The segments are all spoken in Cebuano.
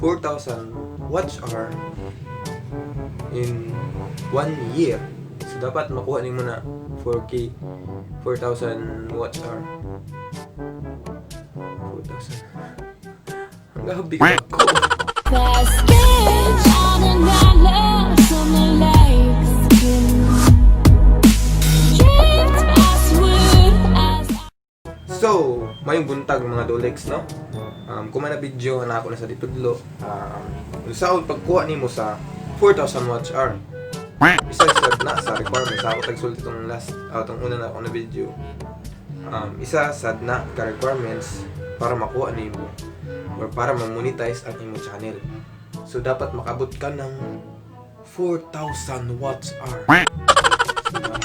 4,000 watch hour in one year. So dapat makuha nimo na 4K, 4,000 watch hour. 4,000. Ang gabi ka ko. Fast bitch on another summer like skin. Drift as smooth as So, maayong buntag, mga Dolex, no? Kung na video na ako na sa ditudlo, unsaon pagkuha nimo sa 4,000 watch hour? Isa sa na sa requirements ako tagsulti tong last tong una na ako na video. Isa sad na ka requirements para makuha nimo or para ma-monetize ang imong channel. So dapat makabot ka ng 4,000 watch hour. So, dapat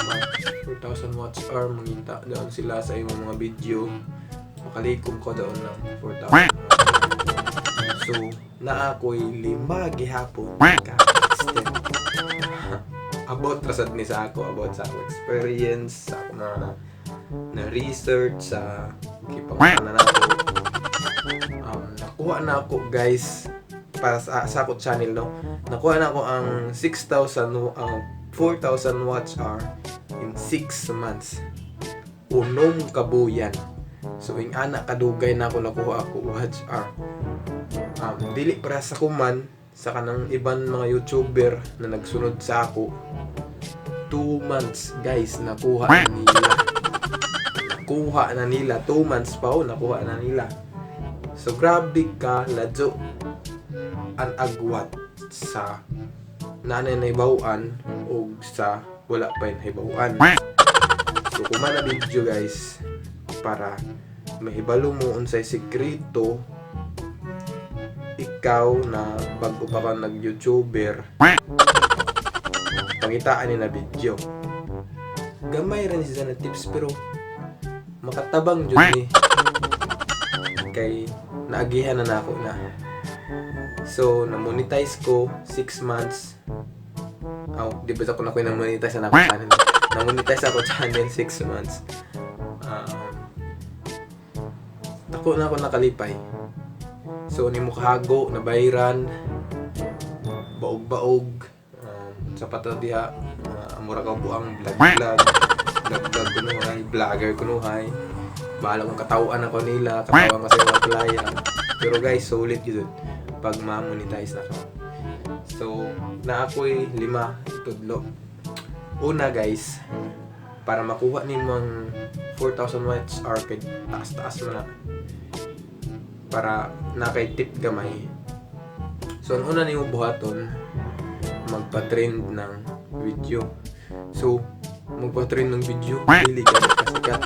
4,000 watch hour, mangita doon sila sa imong mga video. Makalikom ko doon ng 4,000 watch hour. So, naa ko'y lima gihapon ka step. About ra sad ni sa ako, about sa ako experience, sa ako na research, sa kipangutana na ako. Nakuha na ako, guys, para sa ako channel, no. Nakuha na ako ang 6,000 ang 4,000 watch hour in 6 months. 6 ka buyan. So ing ana kadugay na ako nakuha ako watch hour. Dili para sa kuman sa kanang iban mga YouTuber na nagsunod sa ako. 2 months, guys, nakuha na nila. Nakuha na nila 2 months pa oh, nakuha na nila. So grabe ka ladyo ang agwat sa nanay nahibaw-an o sa wala pa yung nahibaw-an. So kuma na video, guys, para mahibalo mo unsay sekreto ikaw na bago pa ka nag-YouTuber, pangitaan ni na video. Gamay ra ni siya na tips pero makatabang jud ni kay naagihan na nako na. So, na-monetize ko 6 months. Oh, di ba ako na ko na-monetize na ako channel. Na-monetize ako channel 6 months. Ako na ako nakalipay. So, nimo kahago, nabayran, baog-baog, sa pato diha, mura ka buang vlog-vlog, vlog-vlog kunuhay, vlogger kunuhay. Bahala kung katawaan ako nila, katawan ko sa mga playa. Pero guys, sulit yun pag ma-monetize na ka. So, na ako'y lima itudlo. Una, guys, para makuha nimo ang 4,000 watch hour kay taas-taas mo na para na kay tip gamay. So, ang una nimo buhaton, magpa-trend ng video. So, magpa-trend ng video, dili ka kasikat.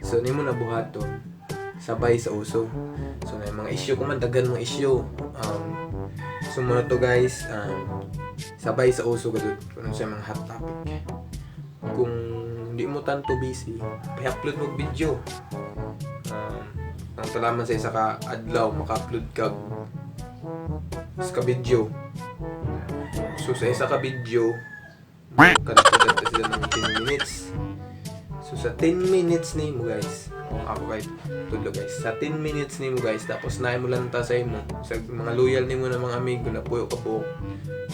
So, nimo na buhaton, sabay sa uso. So, na yung mga issue, kung man daghan mga issue. So, muna to, guys, sabay sa uso gadud kung ano sa mga hot topic. Kung di mo tanto busy, pa-upload mo video. Ang talaman sa isa ka adlaw maka-upload ka sa ka video. So sa isa ka video, kadto sila ng 10 minutes. So sa 10 minutes nimo, guys, oh, ako kay tudlo, guys. Sa 10 minutes nimo, guys, tapos naay mo lang ta sa imo, sa mga loyal nimo na mga amigo na puyo ka buok.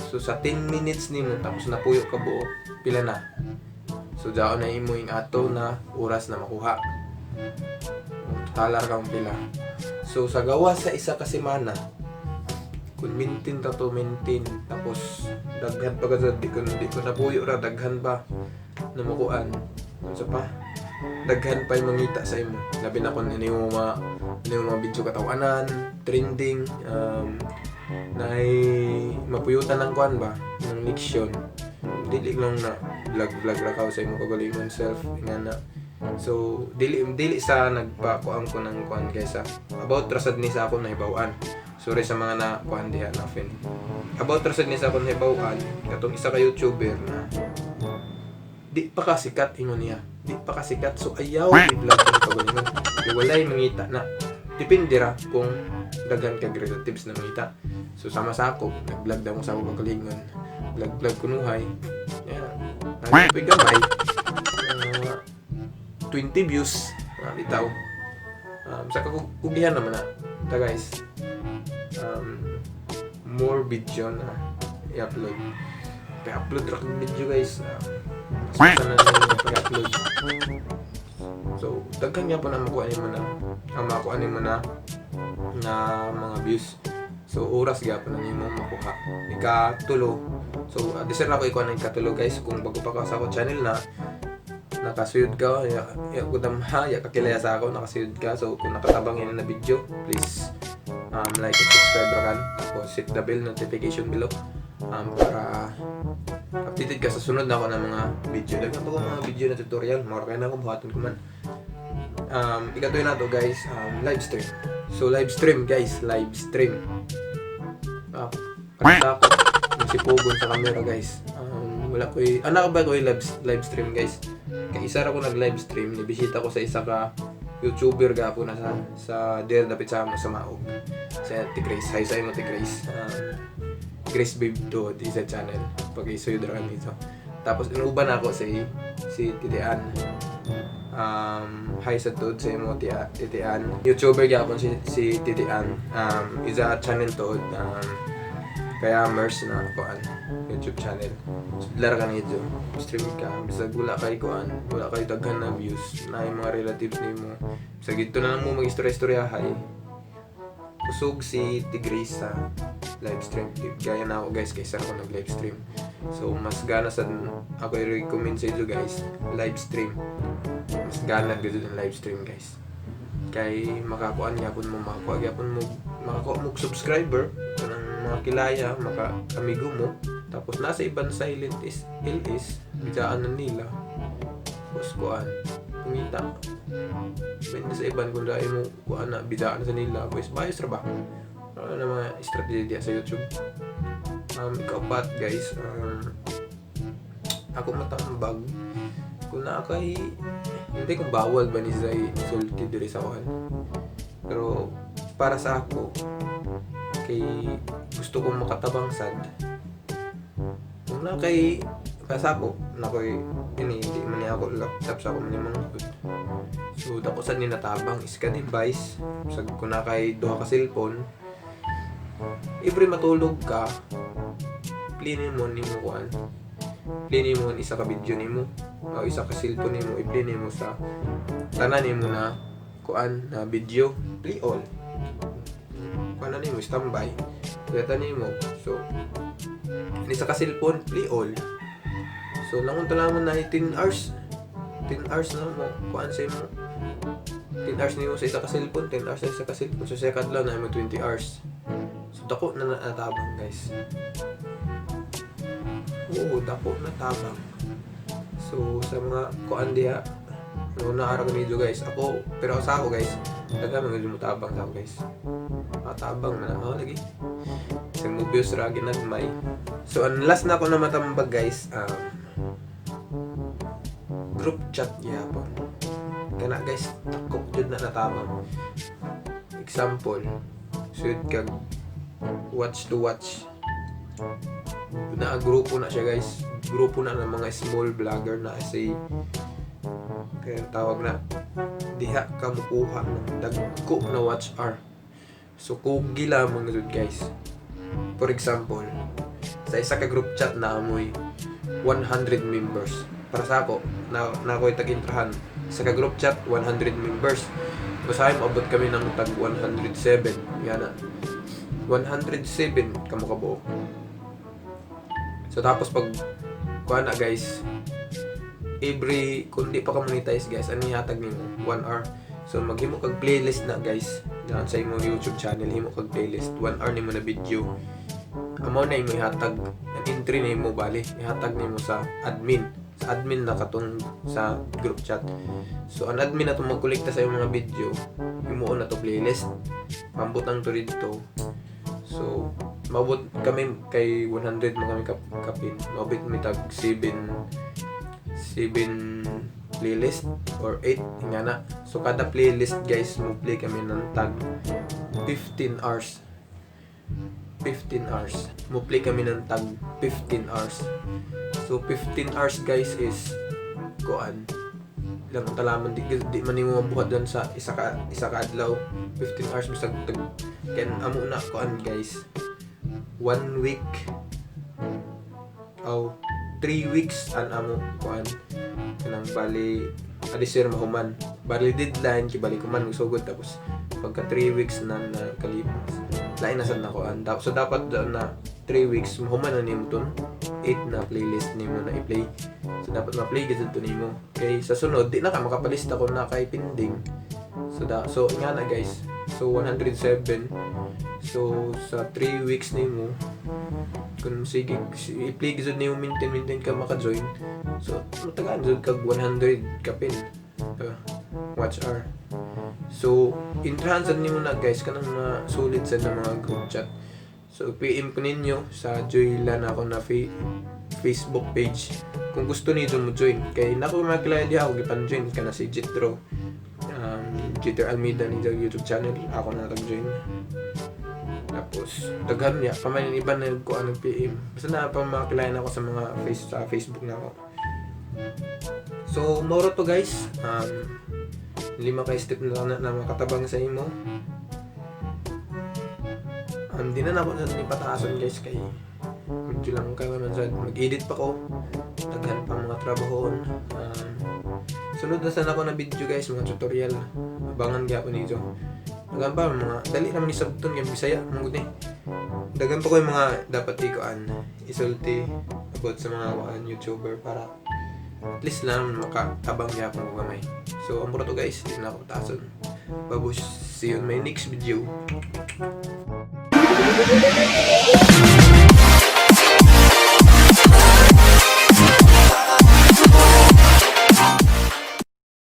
So sa 10 minutes nimo tapos napuyo ka buok, pila na? So daon na imo yung ato na oras na makuha. Totalar kang pila. So sa gawa sa isa ka semana, kung maintain ta to maintain, tapos daghan pa ka di ko napuyo ra, daghan pa na makuan. Unsa pa? Daghan pa yung mangita sa imo. Labi na kung ini mo mga video katawanan, trending, na mapuyutan ng kuan ba ng leksyon. Dili lang na vlog vlog ra ka sa imong kagalingon self nga na. So dili dili sa nagpakuan ko ng kuan kaysa about ra sad ni sa ako nahibaw-an. Sorry sa mga na kuan diha na fin. About ra sad ni sa ako nahibaw-an katong isa ka YouTuber na di pa kasikat, ingon niya. Di pa kasikat, so ayaw i-vlog ng kagalingon. Kay walay mangita na. Depende ra kung daghan kag relatives na mangita. So sama sa ako, nag-vlog daw mo sa ako kagalingon. Vlog-vlog kunuhay. Yeah. Nagpay gamay. 20 views. Bitaw. Sa kakugihan naman na. Ta, guys. More video na i-upload. Pa-upload ra kag video, guys. Mas na na pag-upload. So, daghan nga po na makuha nimo na ang makuha nimo na na mga views. So, oras gyapon na nimo makuha. Ikatulo. So, deserve ako ikuha ng ikatulo, guys. Kung bago pa ka sa ako channel na nakasuyod ka, ya, ya, kudam ha, ya kakilaya sa ako, nakasuyod ka. So, kung nakatabang yan na video, please like and subscribe ra kan. Tapos, hit the bell notification below para updated ka sa sunod na ako ng mga video. Daghan pa ko mga video na tutorial. Mura kaya na ako, buhaton ko man. Ikatulo na to, guys, live stream. So, live stream, guys, live stream. Ah, kanta ko. Masipugon sa camera, guys. Wala ko, anak ba ko live stream, guys? Kay isa ra ko nag live stream, nibisita ko sa isa ka YouTuber gapo na sa der dapit sa amo sa Maog. Sa Ate Grace. Hi sa imo, Ate Grace. Grace Babe to isa channel. Pag isuyod ra dito. Tapos inuban ako si si Titian. Hi sa tuod sa imo, Tia, Titian. YouTuber gyapon si si Titian. Isa channel tuod kaya Mers na kuan YouTube channel. So, lara ka nito. Stream ka bisag wala kay kuan, wala kay daghan na views na yung mga relatives nimo. Bisag dito na lang mo mag-istorya-istorya hay. Kusog si Tigris sa live stream. Gaya na ako, guys, kaysa ako nag live stream. So mas gana sa ako i-recommend sa inyo, guys, live stream. Mas gana gyud ang live stream, guys. Kay makakuan gyapon mo, makakuha gyapon mo, makakuha mo og subscriber kanang mga kilaya, maka amigo mo. Tapos nasa ibang silent is LS bidaan na nila. Tapos kuan pangita. Bende sa iban kung dahil mo kuan na bidaan sa nila, pues bias ra ba? Ano na mga strategy diya sa YouTube. Ikaupat, guys, ako matambag kung naa kay, hindi kung bawal ba ni Zay sulti diri sa kuan. Pero para sa ako kay gusto kong makatabang sad. Kung naa kay, para sa ako, na ko'y ini hindi man niya ako laptop sa ako man yung mga. So dako sad ni natabang is ka device sa kung naa kay duha ka cellphone, every matulog ka, play nimo nimo kuan. Play nimo isa ka video nimo o isa ka cellphone nimo, i-play nimo sa tanan nimo na kuan na video, play all. Kuan na nimo standby. Kaya nimo. So ini sa ka cellphone, play all. So langon mo na 10 hours. 10 hours na mo kuan sa imo. 10 hours nimo sa isa ka cellphone, 10 hours sa isa ka cellphone. So sa kadlaw na mo 20 hours. So dako na natabang, guys. Oo, dako na tabang. So sa mga kuan diha, ano na araw nito, guys. Ako, pero sa ako, guys, daghan mga mo tabang sa ako, guys. Matabang na ako lagi. Sa movies ra ginagmay. So ang last na ako na matambag, guys, group chat gyapon. Kana, guys, takok jud na natabang. Example, sud kag watch to watch. Na grupo na siya, guys. Grupo na ng mga small vlogger na say kaya tawag na diha ka mukuha ng dagko na watch hour. So kugi lamang jud, guys. For example, sa isa ka group chat na amoy 100 members. Para sa ako, na, na ako'y tag-intrahan. Sa ka group chat, 100 members. Basahin, maabot kami ng tag 107. Yan na. 107 kamo kabuok. So tapos pag kuha na, guys, every kung di pa ka monetize, guys, ano ihatag nimo? 1 hour. So maghimo kag playlist na, guys. Daan sa imong YouTube channel, himo kag playlist. 1 hour nimo na video. Amo na imo ihatag, ang entry nimo bali, ihatag nimo sa admin. Sa admin na katong sa group chat. So ang admin na itong magkolekta sa imong mga video, himuon na to playlist. Pambutang to dito. So mabot kami kay 100 mo kami kapin. Mabot mi tag 7 playlist or 8 nga na. So kada playlist, guys, mo play kami ng tag 15 hours. 15 hours. Mo play kami ng tag 15 hours. So 15 hours, guys, is kuan lang talaman di man nimo mabuhat dan sa isa ka adlaw. 15 hours bisag tag Ken amo na kuan, guys. One week, oh, 3 weeks an amo kuan kanang bali alisir mahuman. Bali deadline kibali ko man sugod, tapos pagka 3 weeks na na kalipas, lain na sad na kuan. So dapat doon na 3 weeks mahuman na nimo ton 8 na playlist nimo na i-play. So dapat ma-play gid to nimo kay sa sunod di na ka makapalista kung na kay pending. So nga na, guys. So 107, so sa 3 weeks nimo kung sige i-play gid nimo, maintain maintain ka maka-join, so matagaan jud kag 100 kapin watch hour. So intrahan sad nimo na, guys, kanang mga sulit sa na mga group chat. So PM ko ninyo sa Joylan ako na Facebook page kung gusto niyo mo join, kay nako mga kilala diha ako gipan-join kana si Jitro, Jitter Almeida ni YouTube channel, ako na nag-join. Tapos daghan niya pa man iba na ko ang PM, basta na pa mga kilala ako sa mga face sa Facebook na ako. So mao to, guys. Lima ka step na lang na makatabang sa imo. Di na nako sa ipataason, guys, kay medyo lang ka naman sa mag-edit pa ko, daghan pa mga trabahoon. Sunod na sana ako na video, guys, mga tutorial, abangan gyapon ninyo. Daghan pa mga dali naman ni sabton kay Bisaya man gud ni. Daghan pa ko yung mga dapat ikuan isulti about sa mga kuan YouTuber para at least lang makatabang gyapon ko gamay. So amo to, guys, di na ako taason. Babush, see you in my next video.